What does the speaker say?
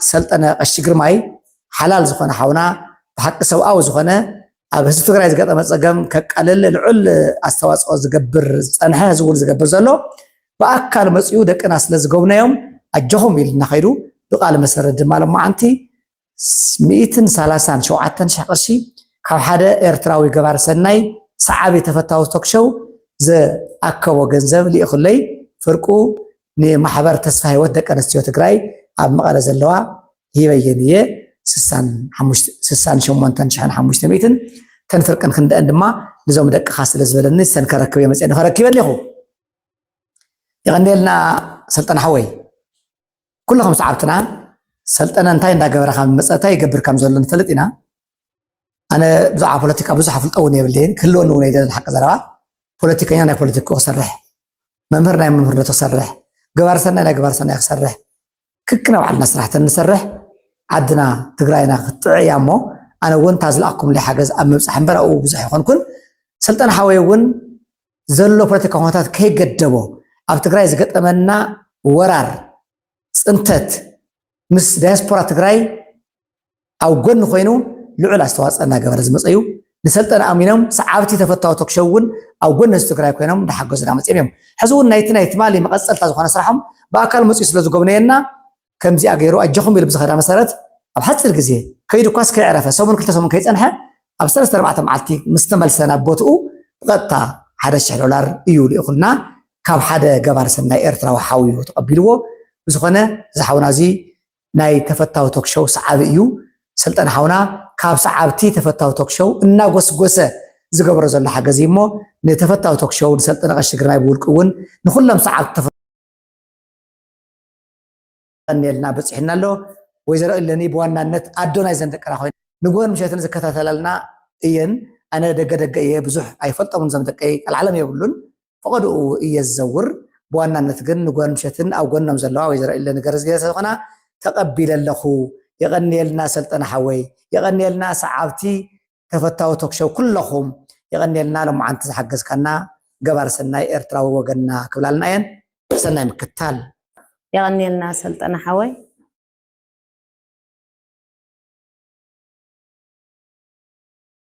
ሰልጠነ ቀሺ ግርማይ ሓላል ዝኾነ ሓውና፣ ብሓቂ ሰብኣዊ ዝኾነ፣ ኣብ ህዝቢ ትግራይ ዝገጠመ ፀገም ከቃልል ልዑል ኣስተዋፅኦ ዝገብር ዝፀንሐ፣ ህዝቢ እውን ዝገብር ዘሎ፣ ብኣካል መፂኡ ደቅና ስለ ዝጎብነዮም ኣጆኹም ኢልና ከይዱ፣ ብቃል መሰረት ድማ ሎማዓንቲ ሚእትን ሰላሳን ሸውዓተን ሺሕ ቅርሺ ካብ ሓደ ኤርትራዊ ገባር ሰናይ ሰዓቢ ተፈታዊ ቶክሾው ዝኣከቦ ገንዘብ ልኢኹለይ፣ ፍርቁ ንማሕበር ተስፋ ህይወት ደቂ ኣንስትዮ ትግራይ ኣብ መቐለ ዘለዋ ሂበየን እየ። ስሳን ሓሙሽተ፣ ስሳን ሸሞንተን ሽሕን ሓሙሽተ ሚእትን፣ ተን ፍርቅን ክንደአን ድማ ንዞም ደቅኻ ስለ ዝበለኒ፣ ሰን ከረክብ እየ መፅአ፣ ንኸረክበን ኢኹ። የቐንየልና ሰልጠነ ሓወይ። ኩልኹም ሰዓብትና፣ ሰልጠነ እንታይ እንዳገበረ ከም ዝመፀ፣ እንታይ ይገብር ከም ዘሎ ንፈልጥ ኢና። ኣነ ብዛዕባ ፖለቲካ ብዙሕ ኣፍልጦ እውን የብለይን፣ ክህልወኒ እውን ኣይደልን። ሓቂ ዘረባ፣ ፖለቲከኛ ናይ ፖለቲካ ክሰርሕ፣ መምህር ናይ መምህርነቱ ክሰርሕ፣ ገባር ሰናይ ናይ ገባር ሰናይ ክሰርሕ፣ ክክና ባዕልና ስራሕተን ንሰርሕ፣ ዓድና ትግራይና ክትጥዕያ እሞ፣ ኣነ እውን እታ ዝለኣኩም ሓገዝ ኣብ ምብፃሕ እምበር ኣብኡ ብዙሕ ኣይኮንኩን። ሰልጠነ ሓወይ እውን ዘሎ ፖለቲካ ኩነታት ከይገደቦ፣ ኣብ ትግራይ ዝገጠመና ወራር፣ ፅንተት፣ ምስ ዳያስፖራ ትግራይ ኣብ ጎኒ ኮይኑ ልዑል ኣስተዋፅኦ እናገበረ ዝመፀ እዩ። ንሰልጠነ ኣሚኖም ሰዓብቲ ተፈታዊ ቶክሾው እውን ኣብ ጎኒ ህዝቢ ትግራይ ኮይኖም እንዳሓገዙና መፅኦም እዮም። ሕዚ እውን ናይቲ ናይ ትማሊ መቐፀልታ ዝኾነ ስራሖም ብኣካል መፅኡ ስለ ዝጎብነየና፣ ከምዚኣ ገይሩ ኣጆኹም ኢሉ ብዝኸዳ መሰረት፣ ኣብ ሓፂር ግዜ ከይዱ እኳስ ከይዕረፈ፣ ሰሙን ክልተ ሰሙን ከይፀንሐ፣ ኣብ ሰለስተ ኣርባዕተ መዓልቲ ምስ ተመልሰ ናብ ቦትኡ፣ ብቐጥታ ሓደ ሽሕ ዶላር እዩ ልኢኹልና። ካብ ሓደ ገባር ሰናይ ኤርትራዊ ሓው እዩ ተቐቢልዎ። ብዝኾነ፣ እዚ ሓውና እዚ ናይ ተፈታዊ ቶክሾው ሰዓቢ እዩ። ሰልጠነ ሓውና፣ ካብ ሰዓብቲ ተፈታዊ ቶክሾው እናጎስጎሰ ዝገብሮ ዘሎ ሓገዝ እዩ እሞ፣ ንተፈታዊ ቶክሾው፣ ንሰልጠነ ቀሺ ግርማይ ብውልቂ እውን፣ ንኹሎም ሰዓብቲ ተፈ-፣ ቀኒልና በፂሕና ኣሎ። ወይዘሮ እለኒ ብዋናነት ኣዶ ናይዘን ደቅና ኮይና፣ ንግሆን ምሸትን ዝከታተላልና እየን። ኣነ ደገ ደገ እየ፣ ብዙሕ ኣይፈልጦምን እዞም ደቀይ፣ ቀልዓለም የብሉን። ፈቐድኡ እየ ዝዘውር። ብዋናነት ግን ንግሆን ምሸትን ኣብ ጎኖም ዘለዋ ወይዘሮ እለኒ ገረዝጊሄ ዝኾና ተቐቢለ ኣለኹ። የቐንየልና ሰልጠነ ሓወይ፣ የቐንየልና ሰዓብቲ ተፈታዊ ቶክሾው ኩለኹም፣ የቐንየልና ሎማዓንቲ ዝሓገዝካና ገባር ሰናይ ኤርትራዊ ወገንና ክብላልና እየን። ሰናይ ምክታል። የቐንየልና ሰልጠነ ሓወይ።